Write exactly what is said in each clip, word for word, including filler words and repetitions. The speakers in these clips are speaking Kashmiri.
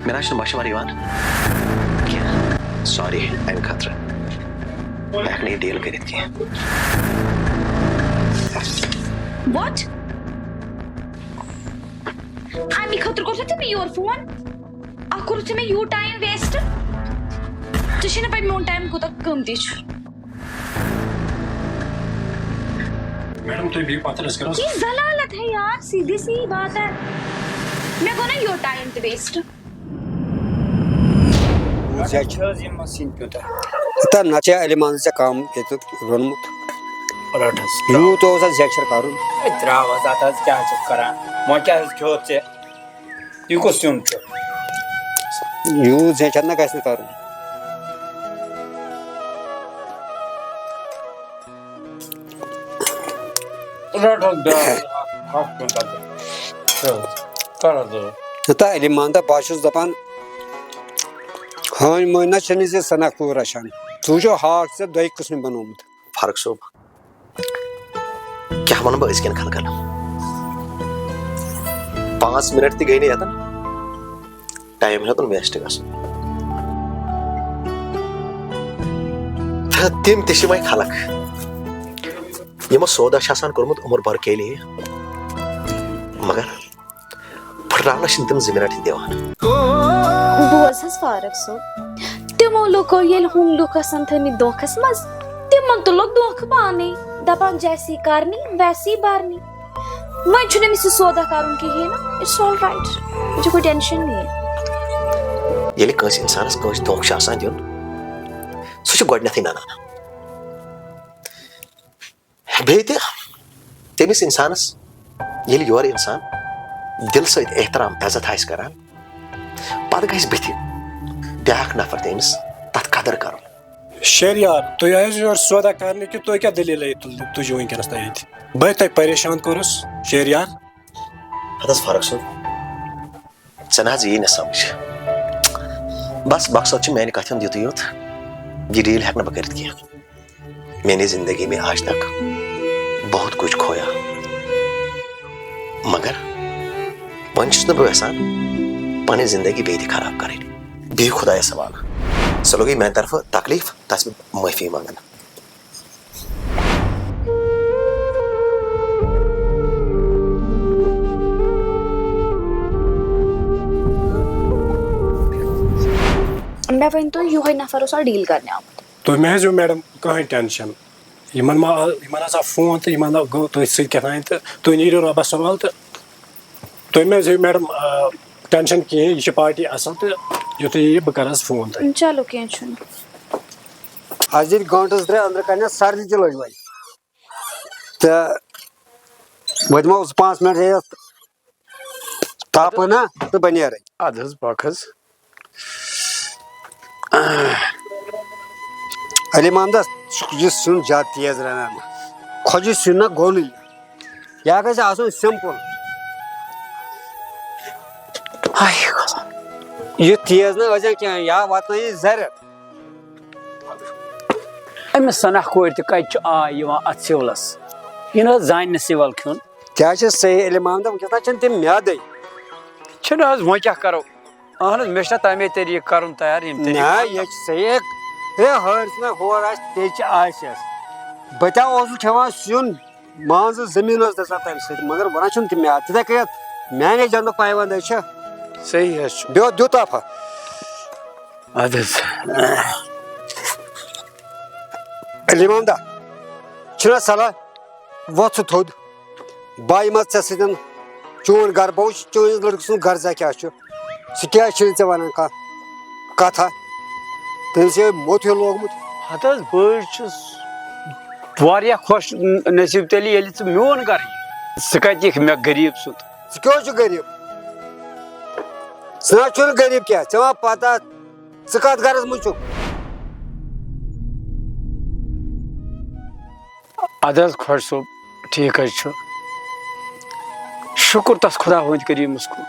مےٚ نہ حظ چھُنہٕ مَشوَرٕ یِوان کینٛہہ۔ سوری اَمہِ خٲطرٕ۔ بہٕ ہٮ۪کہٕ نہٕ یہِ ڈیٖل کٔرِتھ کینٛہہ۔ What؟ اَمی خٲطرٕ کوٚر ژےٚ مےٚ یور فون؟ اَکھ کوٚرُتھ ژےٚ مےٚ یوٗت ٹایم ویسٹ۔ ژےٚ چھُے نہٕ پَے میون ٹایم کوٗتاہ قۭمتی چھُ۔ میڈم، تُہۍ بِہِو پَتھرَس کَرو۔ یہ ذلالت ہے یار، سیدھی سی بات ہے۔ مےٚ گوٚو نا یور ٹایم تہِ ویسٹ۔ زیچھر۔ حظ یِم سِنۍ پیوٗنٛتاہ۔ تہٕ نَتہٕ چھِ علمان ژےٚ کَم ییٚتہِ روٚنمُت۔ رَٹ حظ۔ یوٗت اوس اَتھ زیچھر کَرُن۔ ہے، ترٛاو حظ اَتھ حظ، کیٛاہ چھُکھ کَران؟ وۄنۍ کیٛاہ حظ کھیوٚو ژےٚ؟ یہِ کُس سیُن چھُ؟ یوٗت زیچھر نہ گژھِ نہٕ کَرُن۔ رَٹ حظ بیٛاکھ اَکھ، اَکھ پیوٗنٛتاہ تہِ۔ کَر حظ، کَر حظ ٲس؟ تہٕ علمان دَپ، بہٕ حظ چھُس دَپان، ہٲنۍ مٲنۍ نہ چھِنہٕ زِ سَنَکھ کوٗر رَچھان۔ ژٕ وٕچھو ہاکھ ژےٚ دۄیہِ قٕسمٕکۍ بَنومُت۔ فاروق صٲب، کیٛاہ وَنہٕ بہٕ أزکٮ۪ن خلقن؟ پانٛژھ مِنٹ تہِ گٔے نہٕ یَتَن، ٹایم ہیوٚتُن ویسٹ گژھُن۔ تہٕ تِم تہِ چھِ وۄنۍ خلق، یِمو سودا چھُ آسان کوٚرمُت عمر بھر کے لیے، مگر پھٕٹراونَس چھِنہٕ تِم زٕ مِنٹ تہِ دِوان۔ بوز حظ فاروق صٲب، تِمو لُکو ییٚلہِ ہُم لُکھ آسَن تھٲمٕتۍ دھوکھَس منٛز، تِمَن تہِ لوٚگ دھوکہٕ پانَے، دَپان جیسی کرنی ویسی بھرنی۔ وۄنۍ چھُنہٕ أمِس یہِ سودا کَرُن کِہیٖنۍ نہٕ، it's all right، مجھے کوئی ٹینشن نہیں ہے۔ ییٚلہِ کٲنٛسہِ اِنسانَس کٲنٛسہِ دھوکہٕ چھُ آسان دیُن، سُہ چھُ گۄڈٕنٮ۪تھٕے نَنان۔ بیٚیہِ تہِ تٔمِس اِنسانَس ییٚلہِ یورٕ اِنسان دِلہٕ سۭتۍ احترام عزت آسہِ کران، پَتہٕ گژھِ بٕتھِ بیٛاکھ نفر تہِ أمِس تَتھ قدٕر کَرُن۔ شہریار، تُہۍ آیوٕ یور سودا کرنہِ کہِ تُہۍ کیٛاہ دٔلیٖل ہے تُل-، تُجِو وٕنکیٚنَس تۄہہِ ییٚتہِ؟ بہٕ ہے تۄہہِ پریشان کوٚرُس، شہریار۔ ہَتہٕ حظ فاروق صٲب، ژےٚ نہ حظ یی نہٕ سمجھ۔ بس مقصد چھُ میانہِ کتھِ ہُنٛد یُتُے یوت، یہِ ڈیٖل ہٮ۪کہٕ نہٕ بہٕ کٔرِتھ کینٛہہ۔ میں نے زندگی میں آج تک بہت کچھ کھویا، مگر وۄنۍ چھُس نہٕ بہٕ یژھان پنٕنۍ زندگی بیٚیہِ تہِ خراب کرٕنۍ۔ بیٚیہِ خدایس حوالہٕ، سۄ لوٚگُے میانہِ طرفہٕ تکلیف، تس بہٕ معٲفی منٛگان۔ مےٚ ؤنۍ تو، یِہوٚے نفر اوسا ڈیٖل کرنہِ آمُت؟ تُہۍ مہ ہیٚزیو میڈم کٕہٕنۍ ٹینشن۔ یِمن ما آو، یِمن حظ آو فون تہٕ یِمن آو گوٚو تُہۍ سۭتۍ کیٛاہ تام تہٕ تُہۍ نیٖرِو رۄبس حوالہٕ تہٕ تُہۍ مہ ہیٚزیو میڈم، آ، ٹینشن کِہیٖنۍ، یہِ چھِ پارٹی اصل تہٕ یُتھُے یہِ بہٕ کرٕ حظ فون تۄہہِ۔ چلو، کینٛہہ چھُنہٕ۔ اَسہِ دِتۍ گٲنٛٹَس درٛے أنٛدرٕ کَنٮ۪تھ سردی تہِ لٔج وۄنۍ۔ تہٕ وۄنۍ دِمو زٕ پانٛژھ مِنٹ یَتھ تاپہٕ نا تہٕ بہٕ نیرَے۔ اَدٕ حظ پَکھ حظ۔ علی محمدس چھُ یہِ سیُن زیادٕ تیز رَنان۔ کھۄجہِ سیُن نہ گوٚو نہٕ یہِ۔ یہِ ہا گژھِ آسُن simple۔ ہاے خۄدا۔ یہِ تیز نہ ٲسۍزٮ۪ن کینٛہہ، یا واتنٲیِو زَرٮ۪ر۔ أمِس سَنَکھ کورِ تہِ کَتہِ چھُ آے یِوان اَتھ سِولَس؟ یہِ نہ حظ زانہِ نہٕ سِوَل کھیوٚن۔ کیٛاہ چھِ صحیح علم احمد؟ وٕنکیٚس نہ چھِنہٕ تِم میادٕے۔ چھِنہٕ حظ، وۄنۍ کیٛاہ کَرو؟ اَہن حظ، مےٚ چھُنہ تَمے طٔریٖقہٕ کَرُن تیار، یِم طٔریٖقہٕ نہ، کَرُن۔ یہِ چھِ صحیح۔ ہے، ہٲرۍ ژٕ نہ ہور آسہِ، تیٚلہِ چھِ آسٮ۪س۔ بہٕ تہِ ہا اوسُس کھٮ۪وان سیُن، مان ژٕ، زٔمیٖن ٲس دَزان تَمہِ سۭتۍ، مگر وَنان چھُنہٕ تہِ میادٕ۔ تِتھَے کٔنۍ یَتھ میٛانے جَنتُک پایوَنٛدَے چھِ۔ صحیح حظ چھُ۔ بیٚیہِ دیُت تَفا۔ اَدٕ حظ۔ علی محمدہ، چھُنہ صلاح، وۄتھ ژٕ تھوٚد۔ بہٕ یِمہٕ ژےٚ سۭتۍ چون گرٕ، بہٕ وٕچھٕ چٲنِس لٔڑکہٕ سُنٛد غرضا کیٛاہ چھُ۔ سُہ کیٛازِ چھُنہٕ ژےٚ وَنان کانٛہہ کَتھا؟ تٔمِس ہے موٚت ہیوٗ لوگمُت۔ ہَتہٕ حظ، بہٕ حظ چھُس واریاہ خۄش نصیٖب تیٚلہِ، ییٚلہِ ژٕ میون گرٕ یِکھ۔ ژٕ کَتہِ یِکھ مےٚ غریٖب سُنٛد؟ ژٕ کیٛاہ حظ چھُکھ غریٖب؟ ژٕ نہ حظ چھُنہٕ غریٖب کینٛہہ، ژےٚ ما پَتہ ژٕ کَتھ گرَس منٛز چھُکھ؟ اَدٕ حظ خۄش صٲب، ٹھیٖک حظ چھُ۔ شُکُر تَس خۄدا ہٕنٛدِ کٔریٖمَس کُن۔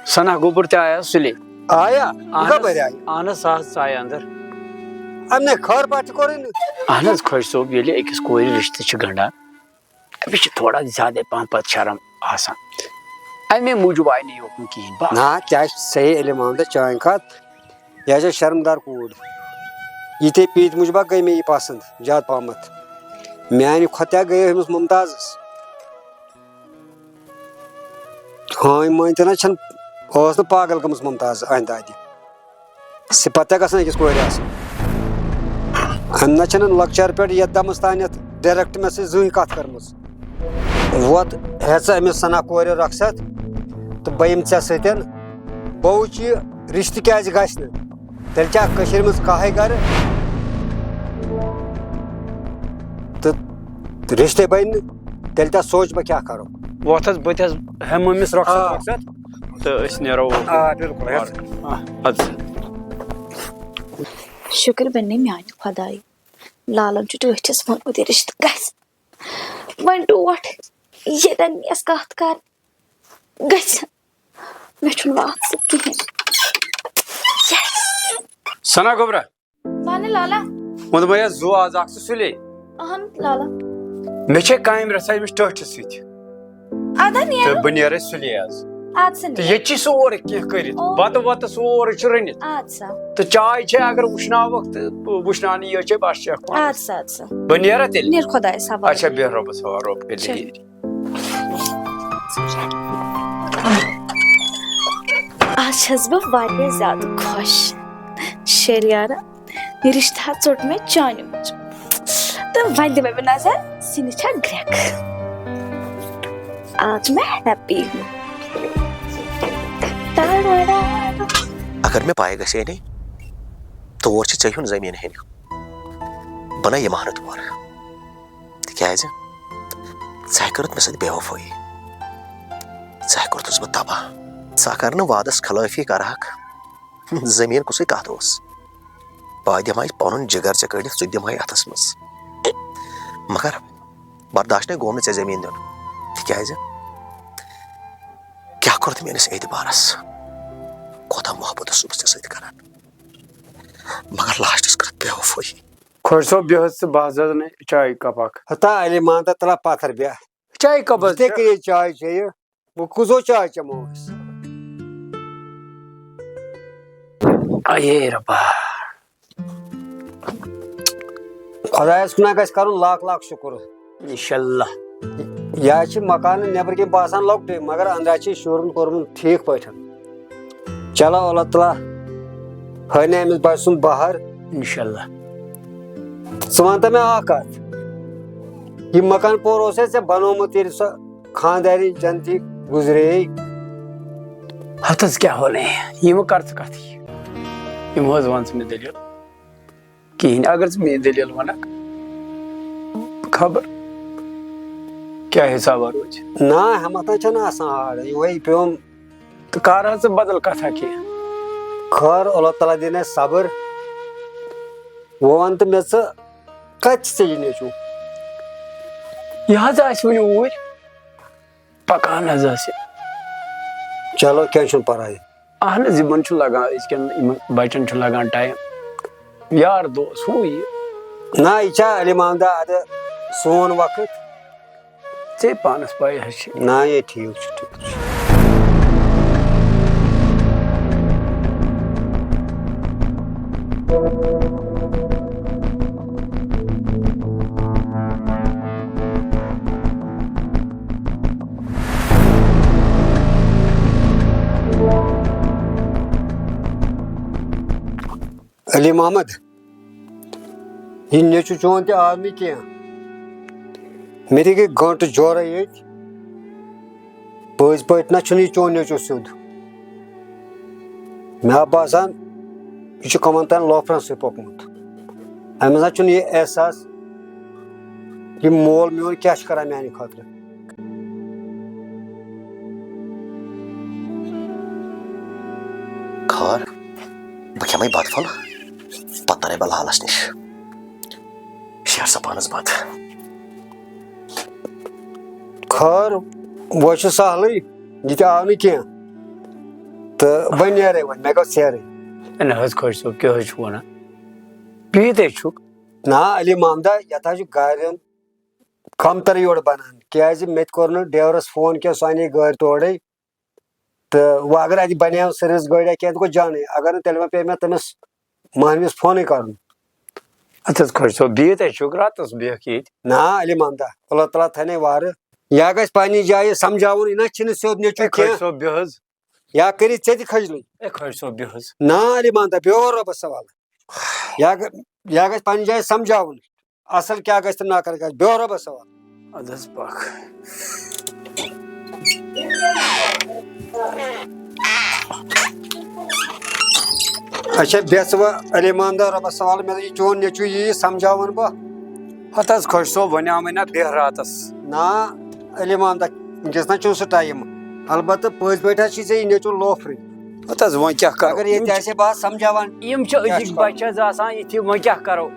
ثنا گوٚبُر تہِ آیا سُلے؟ آیا؟ یہِ اَہَن حظ، کَپٲرۍ آیہِ؟ اَہَن حظ، سُہ حظ ژایہِ اَندَر۔ اَمہِ نے خٲر پَتھ تہِ کوٚرُے نہٕ۔ اَہَن حظ خۄش صٲب، ییٚلہِ أکِس کورِ رِشتہٕ چھِ گَنٛڈان، أمِس چھِ تھوڑا زیادَے پَہَم پَتہٕ شرم آسان۔ اَمے موٗجوٗب آیہِ نہٕ یوکُن کِہیٖنۍ۔ بَس۔ نہ، تہِ آسہِ صحیح علی محمد چٲنۍ کَتھ۔ یہِ حظ چھےٚ شرمدار کوٗر۔ یِتھے پیٖتۍ موٗجوٗبہ گٔے مےٚ یہِ پسنٛد زیادٕ پہمتھ۔ میانہِ کھۄتہٕ تہِ گٔیو أمِس ممتازس۔ ہاں، یہِ مٲنۍ تہِ نہ چھَنہٕ، ٲس نہٕ پاگل گٔمٕژ ممتاز أہنٛدِ دادِ۔ صفت تہِ گژھن أکِس کورِ آسٕنۍ۔ أمۍ نہ چھَنہٕ لۄکچارٕ پٮ۪ٹھ یَتھ دمس تانٮ۪تھ direct مےٚ سۭتۍ زٕہٕنۍ کَتھ کٔرمٕژ۔ وۄتھ ہیژٕ أمِس سنا کورِ رۄخصت تہٕ بہٕ یِمہٕ ژےٚ سۭتۍ۔ بہٕ وٕچھِ یہِ رِشتہٕ کیازِ گژھِ نہٕ۔ تیٚلہِ چھا کٔشیٖرِ منٛز کاہے گرٕ تہٕ رِشتے بنہِ نہٕ؟ تیٚلہِ تہِ سونٛچ بہٕ کیٛاہ کرو۔ وۄتھ حظ، بہٕ تہِ حظ ہٮ۪مہٕ أمِس رۄخصت آ۔ وۄخصت تہٕ أسۍ نیرو۔ آ، بِلکُل، ہٮ۪تھ۔ آ، اَدٕ سا۔ شُکر بننے میانہِ خۄدایہِ، لالن چھُ ٹٲٹھِس ووٚنمُت یہِ رِشتہٕ گژھِ۔ وۄنۍ ٹوٹھ ییٚتٮ۪ن یَس کَتھ کَر گژھِ۔ مےٚ چھُنہٕ وَتھ سُہ کِہیٖنۍ۔ Yes۔ ثنا گوٚبرا۔ وَنہٕ لالا۔ ووٚن دوٚپمَے یَتھ زُو آز اَکھ ژٕ سُلے۔ اَہَن لالا۔ مےٚ چھے کامہِ رَژھا أمِس ٹٲٹھِس سۭتۍ۔ اَدٕ ہا نیرو۔ تہٕ بہٕ نیرَے سُلے آز۔ اَدٕ سا تہٕ نیرو۔ ییٚتہِ چھِ سورُے کینٛہہ کٔرِتھ۔ او۔ بَتہٕ وَتہٕ سورُے چھُ رٔنِتھ۔ اَدٕ سا۔ تہٕ چاے چھے اگر وٕشناوَکھ تہٕ وٕشناونہٕ یہِ چھے بَس چٮ۪کھ پانَس۔ اَدٕ سا، اَدٕ سا۔ بہٕ نیرا تیٚلہِ؟ نیر خۄدایَس حوالہٕ۔ اچھا، بیٚہہ رۄبَس حوالہٕ، رۄب کٔرِتھ اچھا۔ ہیٚرِ۔ آز چھَس بہٕ واریاہ زیادٕ خۄش۔ شیریارا، یہِ رِشتہٕ حظ ژوٚٹ مےٚ چانہِ موٗجوٗب۔ تہٕ وۄنۍ دِمے بہٕ نظر، سِنِس چھا گرٛٮ۪کھ۔ آز چھِ مےٚ happy۔ ٹاڈاڈا۔ اگر مےٚ پَے گژھِ ہے نے، تور چھِ ژےٚ ہیوٚن زٔمیٖن ہیٚنہِ۔ بہٕ نَے یِمہٕ ہا نہٕ تور۔ تِکیٛازِ ژےٚ کٔرٕتھ مےٚ سۭتۍ بے وفٲیی۔ ژےٚ کوٚرتھُس بہٕ تباہ۔ ژٕ اگر نہٕ وعدس خلٲفی کرہکھ، زٔمیٖن کُسٕے کتھ اوس؟ بہٕ دِمہٕ ہا پنُن جگر ژےٚ کٔڑِتھ، ژٕ تہِ دِمہٕ ہا اتھس منٛز۔ مگر برداش نے گوٚو نہٕ ژےٚ زٔمیٖن دیُن۔ تِکیٛازِ کیٛاہ کوٚرتھ میٲنِس اعتبارس؟ کوتاہ محبت اوسُس بہٕ ژےٚ سۭتۍ کران، مگر لاسٹس کٔرٕتھ بے وفٲیی۔ خۄش صٲب، بیٚہہ حظ ژٕ، بہٕ حظ انہٕ چایہِ کپ اکھ۔ ہتا علی مان تہٕ تلا پتھر بیٚہہ۔ چایہِ کپ حظ یِتھے چھےٚ؟ کٔنۍ یہِ چاے چیٚیہِ، وۄنۍ کُس دۄہ چاے چٮ۪مو أسۍ؟ اے ربا۔ خۄدایس کُن گژھِ کرُن لاکھ لاکھ شُکر۔ انشاءاللہ۔ یا چھِ مکانہٕ نٮ۪برٕ کِنۍ باسان لۄکٹُے، مگر أنٛدرٕ چھِ شوٗرن کوٚرمُت ٹھیٖک پٲٹھۍ۔ چلو، اللہ تعالیٰ ہٲینہِ أمِس بچہٕ سُنٛد بہر۔ انشاءاللہ۔ ژٕ وَن تہٕ مےٚ اکھ کتھ، یہِ مکان پور اوس ژےٚ بنوومُت ییٚلہِ سۄ خانٛدارِنۍ جنتی گُزرے؟ ہتس کیٛاہ ونے، یِم کر ژٕ کتھ یہِ؟ یِم حظ وَن ژٕ مےٚ دٔلیٖل۔ کِہیٖنۍ۔ اگر ژٕ میٛٲنۍ دٔلیٖل وَنکھ، خبر کیٛاہ حِسابا روزِ۔ نہ، ہٮ۪متھ نہ چھَنہٕ آسان ہارٕ، یِہوٚے پیوٚم۔ تہٕ کَر حظ ژٕ بدل کَتھا کینٛہہ۔ خٲر، اللہ تعالیٰ دِنَے صبر۔ وۄنۍ وَن تہٕ مےٚ ژٕ، کَتہِ چھِ ژےٚ یہِ نیٚچوٗ؟ یہِ حظ آسہِ وٕنہِ اوٗرۍ۔ پکان حظ آسہِ۔ چلو، کینٛہہ چھُنہٕ پرواے۔ اہن حظ، یِمن چھُ لگان، أزکٮ۪ن یِمن بچن چھُ لگان ٹایم۔ یار دوس، ہُہ یہِ۔ نہ، یہِ چھا علی محمدہ، اَدٕ سون وقت؟ ژےٚ پانس پَے حظ چھِ۔ نہ، یے ٹھیٖک چھُ، ٹھیٖک چھُ۔ علی محمد، یہِ نیٚچوٗ چون تہِ آو نہٕ کینٛہہ۔ مےٚ تہِ گٔے گٲنٛٹہٕ جورہ ییٚتہِ۔ پٔزۍ پٲٹھۍ نہ چھُنہٕ یہِ چون نیٚچوٗ سیوٚد۔ مےٚ آو باسان، یہِ چھُ کَمَن تام لوفرَن سۭتۍ پوٚکمُت۔ أمِس نہ چھُنہٕ یہِ احساس، یہِ مول میون کیٛاہ چھُ کَران میٛانہِ خٲطرٕ۔ خٲر، بہٕ کھٮ۪مَے بَتہٕ پھوٚل، پَتہٕ تَرَے بہٕ لالَس نِش۔ شیرٕ سا پانَس بَتہٕ۔ خٲر، وۄنۍ چھُ سہلٕے، یہِ تہِ آو نہٕ کینٛہہ۔ تہٕ بہٕ نیرَے وۄنۍ، مےٚ گوٚو ژیرٕے۔ نہ حظ، خۄش صٲب، کیٛاہ حظ چھُ وَنان؟ بِہِتھ ہے چھُکھ۔ نہ، علی محمدہ، یَتھ حظ چھُ گاڑٮ۪ن کمترٕے یورٕ بنان، کیازِ مےٚ تہِ کوٚر نہٕ ڈرایورس فون کینٛہہ، سُہ انے گٲڑۍ تورے۔ تہٕ وۄنۍ اگر اتہِ بنیو سٔروِس گٲڑیا کینٛہہ، تہٕ گوٚو جانٕے، اگر نہٕ تیٚلہِ وۄنۍ پیٚیہِ مےٚ تٔمِس مہنوِس فونٕے کرُن۔ اَدٕ حظ خۄش صٲب، بِہِو تُہۍ چھُکھ راتَس، بیٚہہ ییٚتہِ۔ نا، علی محمدا، اللہ تعالیٰ تھاینَے وارٕ۔ یا گژھِ پننہِ جایہِ سمجھاوُن، یہِ نہ چھِنہٕ سیوٚد نیٚچوٗ اے خۄش کینٛہہ۔ صٲب، بیٚہہ حظ۔ یا کٔرِتھ ژےٚ تہِ کھٔجلٕے۔ اے خۄش صٲب، بیٚہہ حظ۔ نا، علی محمدا، بیٚہہ رۄبَس حوالہٕ۔ یا گ-، یا گژھِ پننہِ جایہِ سمجھاوُن۔ اصل کیٛاہ گژھِ تہٕ ناکار گژھِ، بیٚہہ رۄبَس حوالہٕ۔ اَدٕ حظ پَکھ۔ اچھا، بیٚہہ ژٕ وۄنۍ علی محمدا رۄبَس حوالہٕ، مےٚ دوٚپ، یہِ چون نیٚچوٗ یی، یہِ سمجھاوَن بہٕ۔ ہَتہٕ حظ خۄش صٲب، وۄنۍ آو مےٚ نہ بیٚہہ راتَس۔ نا، علی محمدا، وٕنکیٚس نہ چھُنہٕ سُہ ٹایم۔ البتہٕ پٔزۍ پٲٹھۍ حظ چھُے ژےٚ یہِ نیٚچوٗ لوفرٕے۔ ہَتہٕ حظ، وۄنۍ کیٛاہ کَرو؟ اگر ییٚتہِ یِم چھِ آسہِ ہے، بہٕ آسہٕ سمجھاوان۔ یِم چھِ کیٛاہ أزِکۍ چھُ کَرُن؟ بَچہِ حظ آسان یِتھی، وۄنۍ کیٛاہ کَرو؟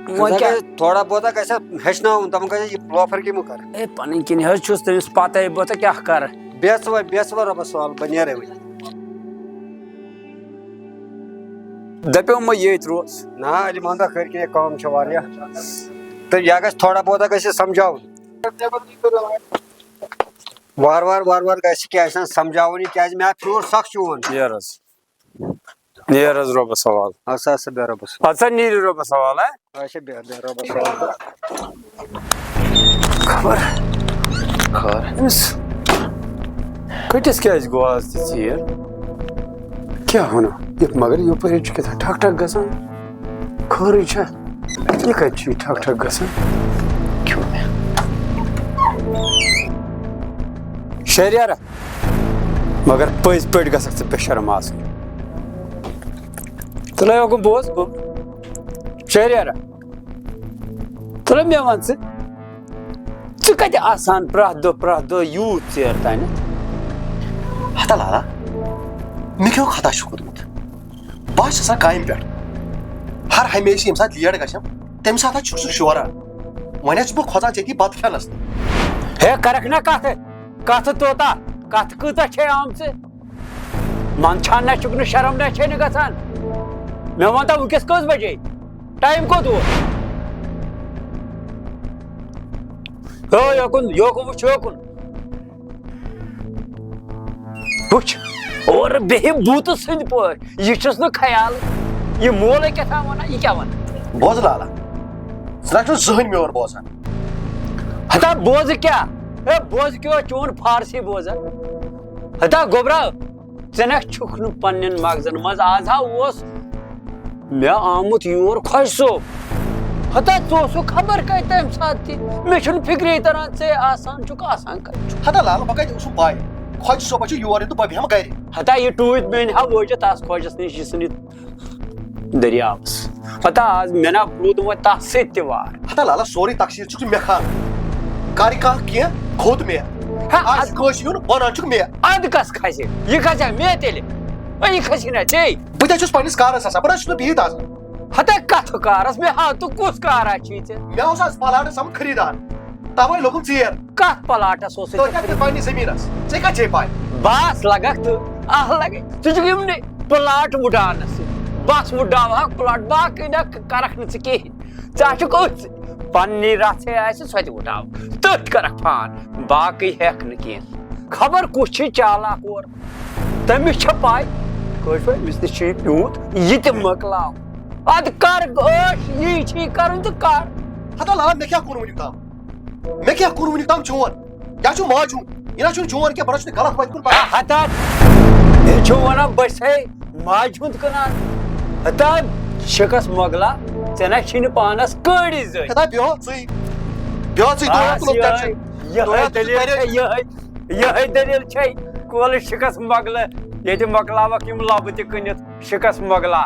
وۄنۍ کۭژاہ کیٛاہ؟ گژھِ، تھوڑا بہت گژھِ ہیٚچھناوُن، تِم گژھِ یہِ لوفر کیٛاہ مہٕ کَر۔ ہے، پَنٕنۍ کِنۍ حظ چھُس تٔمِس پَتَے، بہٕ تہٕ کیٛاہ کَرٕ؟ بیٚہہ ژٕ وۄنۍ، بیٚہہ ژٕ وۄنۍ رۄبَس حوالہٕ، بہٕ نیرَے وۄنۍ۔ دَپیو مےٚ ییٚتہِ روز۔ نہ، علی محمدا، خٲر کینٛہہ، کٲم چھِ واریاہ۔ تہٕ یا گژھِ تھوڑا بہت گژھِ سمجھاوُن۔ وارٕ وارٕ، وارٕ وارٕ گژھِ کیٛاہ چھِ سمجھاوُن یہِ، کیٛازِ مےٚ پھیوٗر سخ چون۔ یہِ حظ۔ نیر حظ رۄبَس حوالہٕ۔ اَدٕ سا، اَدٕ سا، بیٚہہ رۄبَس۔ اَدٕ سا، نیٖرِو رۄبَس حوالہٕ، ہہ؟ اچھا، بیٚہہ، بیٚہہ رۄبَس حوالہٕ۔ خبر۔ خٲر۔ أمِس کٔٹِس کیٛازِ گوٚو آز تہِ ژیر؟ کیٛاہ وَنو؟ یَتھ مگر یَپٲرۍ چھُ کیٛاہ تام ٹھَک ٹھَک گژھان۔ خٲرٕے چھا؟ یہِ کَتہِ چھُ یہِ ٹھَک ٹھَک گژھان؟ کیوں مےٚ؟ شہریارا۔ مگر پٔزۍ پٲٹھۍ گژھکھ ژٕ بے شرم آسُن۔ تُلے اوکُن بوز، بوز۔ شہریارا، تُلے مےٚ وَن ژٕ، ژٕ کَتہِ آسان پرٛٮ۪تھ دۄہ، پرٛٮ۪تھ دۄہ یوٗت ژیر تانٮ۪تھ؟ ہتا لالا، مےٚ کیٛاہ خطا چھُ کوٚرمُت؟ بہٕ حظ چھُس آسان کامہِ پٮ۪ٹھ۔ ہر ہمیشہٕ ییٚمہِ ساتہٕ لیٹ گژھم، تَمہِ ساتہٕ حظ چھُکھ ژٕ شوران۔ وۄنۍ حظ چھُس بہٕ کھۄژان ژےٚ تہِ بَتہٕ کھٮ۪نَس تہِ۔ ہے، کَرَکھ نا کَتھٕ؟ کَتھٕ توتاہ، کَتھٕ کۭژاہ چھے آمژٕ؟ منٛدچھان نہ چھُکھ نہٕ، شرم نہ چھے نہٕ گژھان۔ مےٚ وَن تہٕ وٕنکیٚس کٔژ بجے؟ ٹایم کوٚت ووت؟ ہو یوکُن، یوکُن وٕچھ یوکُن۔ وٕچھ، اورٕ بیٚہہِ بوٗتہٕ سٕنٛدۍ پٲٹھۍ۔ یہِ چھُس نہٕ خیال، یہِ مولہٕ کیٛاہ تام وَنان، یہِ کیٛاہ وَنان؟ بوز لالا، ژٕ نہ چھُکھ زٕہٕنۍ میون بوزان۔ ہتا بوزٕ کیٛاہ؟ ہے بوزٕ کیٛاہ چون فارسی بوزان؟ ہتا گوٚبرا، ژےٚ نہ چھُکھ نہٕ پننٮ۪ن مغزن منٛز۔ آز ہا اوس مےٚ آمُت یور خۄجہِ صٲب۔ ہتا ژٕ اوسُکھ خبر کتہِ تمہِ ساتہٕ تہِ۔ مےٚ چھُنہٕ فکرے تران ژےٚ آسان چھُکھ آسان کتہِ چھُکھ۔ ہتا لالا، بہٕ کتہِ اوسُم پاے؟ خۄجہِ صٲبس چھُ یور یُن تہٕ بہٕ بیٚہمہٕ گرِ۔ ہتا یہِ ٹوٗپۍ مےٚ أنۍ ہا وٲجِتھ تس خۄجس نِش، یہِ ژھٕنِتھ دٔریاوس۔ ہتا آز مےٚ نا روٗد وۄنۍ تس سۭتۍ تہِ وار۔ ہتا لالا، سورُے تقصیر چھُکھ ژٕ مےٚ کھالان۔ کر کانٛہہ کینٛہہ کھوٚت مےٚ۔ ہا، آز اَد- کٲنٛسہِ ہُنٛد وَنان چھُکھ مےٚ۔ اَدٕ کَس کھسہِ؟ یہِ کھسہِ ہا مےٚ تیٚلہِ؟ وۄنۍ یہِ کھسہِ نہ ژےٚ۔ بہٕ تہِ چھُس پنٛنِس کارَس آسان، بہٕ نہ چھُس نہٕ بِہِتھ آسان۔ ہَتا کَتھ کارَس؟ مےٚ ہاو، تہٕ کُس کارا چھُے ژےٚ؟ مےٚ اوس آز پلاٹَس آمُت خریٖدار، تَوَے لوٚگُم ژیر۔ کَتھ پلاٹَس اوسُے تُہۍ ژےٚ؟ کَتہِ پنٛنِس زٔمیٖنَس؟ ژےٚ کَتہِ چھے پَے؟ بَس لَگَکھ تہٕ اَتھ لَگَے۔ ژٕ چھُکھ یِمنٕے پلاٹ وُڈاونَس سۭتۍ۔ بَس وُڈاوہَکھ پلاٹ، باقٕے نہ کَرَکھ نہٕ ژٕ کِہیٖنۍ۔ ژےٚ چھُکھ أتھۍ پننی رژھے آسہِ، سۄ تہِ وُٹاو۔ تٔتھۍ کرکھ فان، باقٕے ہیٚکھ نہٕ کینٛہہ۔ خبر کُس چھُے چالاک اورٕ، تٔمِس چھےٚ پاے۔ کٲشِر پٲٹھۍ، أمِس نِش چھُ یہِ پیوٗنت، یہِ تہِ مۄکلاو۔ اَدٕ کر عٲش، یی چھُے کرُن تہٕ کر۔ ہتا لالا، مےٚ کیٛاہ کوٚر وُنیُک تام؟ مےٚ کیٛاہ کوٚر وُنیُک تام چون؟ یا چھُ ماجہِ ہُنٛد، یہِ نہ چھُنہٕ چون کینٛہہ، بہٕ نہ چھُس نہٕ غلط وَتہِ کُن پَکان۔ ہتا، یہِ چھُ وَنان بہٕ چھسے ماجہِ ہُنٛد کٕنان۔ ہتا، شِکس مۄگلا، ژےٚ نہ چھِی نہٕ پانس کٔڑی زٔنۍ۔ ہتا، بیٚہو ژٕے، بیٚہو ژٕے، تُہۍ بس تُلِو یِہوٚے، tension۔ یِہوٚے تُلِو دٔلیٖل پریشٲنی۔ چھےٚ، یِہوٚے، یِہوٚے دٔلیٖل چھےٚ۔ کولہٕ شِکس مۄگلہٕ، ییٚتہِ مۄکلاوکھ یِم لبہٕ تہِ کٕنِتھ۔ شِکس مۄگلا۔